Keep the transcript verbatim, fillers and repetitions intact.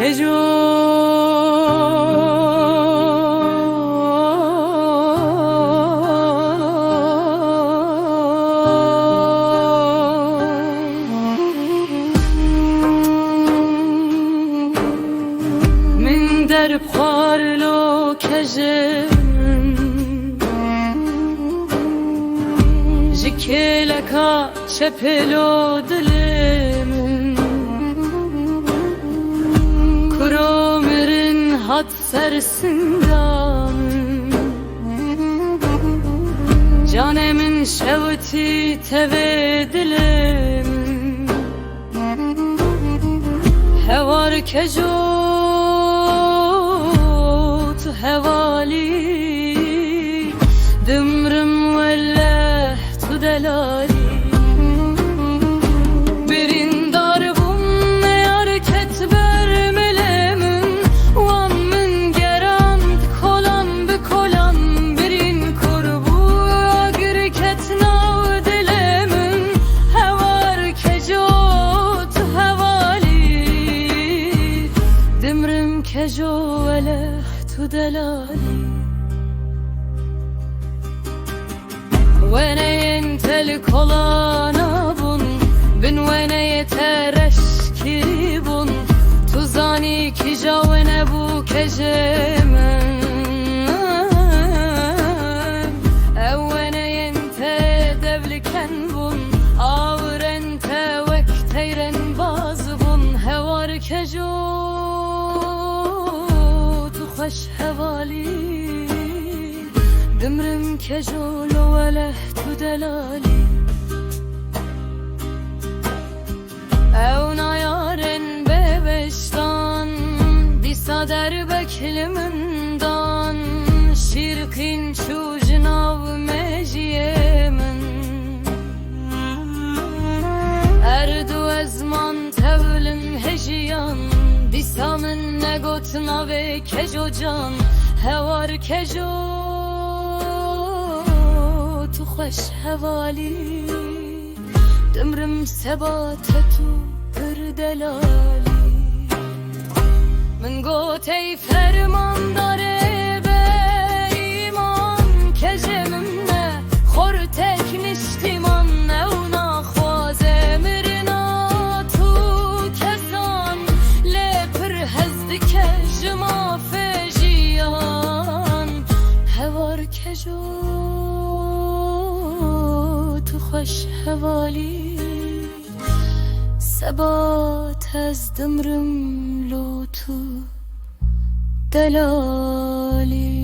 Keco. Min derb xwar lo kejê min, ji kêleka çepêlo dilê min. Kuro mirin hat ser singa min. Canê min şewitî tevê dilê min. Hewar keco tu hevalî, dimrim weleh tu delalî. Birîndar bûm, neyar ket ber milê min, wan min gerand kolan bi kolan, birîn kor bû, agir ket nav dilê min. Hewar keco tu hevalî, dimrim keco weleh tu delalî. Weneyên te li kolana bûn, bin weneyê te reş kirî bûn. Tu zanî kîja wene bû kejê min. Ew weneyên te devliken bûn, awirên te wek teyren baz bûn. Hewar keco tu xweş hevalî, dimrim keco lo weleh tu delalî. Ew nayarên bêbeştan, dîsa derbek li min dan. Şîrqîn çû ji nav mejiyê min. Erd û ezman tevlim hejiyan, dîsa min negot navê keco can. Hewar keco tu xweş hevalî, dimrim seba te tu pir delalî. Min got ey fermandarê be îman, kejê min me xortek niştîman. Ew naxwaze mirina tu kezan, lê pir hez dike ji mafê jiyan. Hewar kejo tu xweş hevalî, seba te ez dimrim lo tu delalî.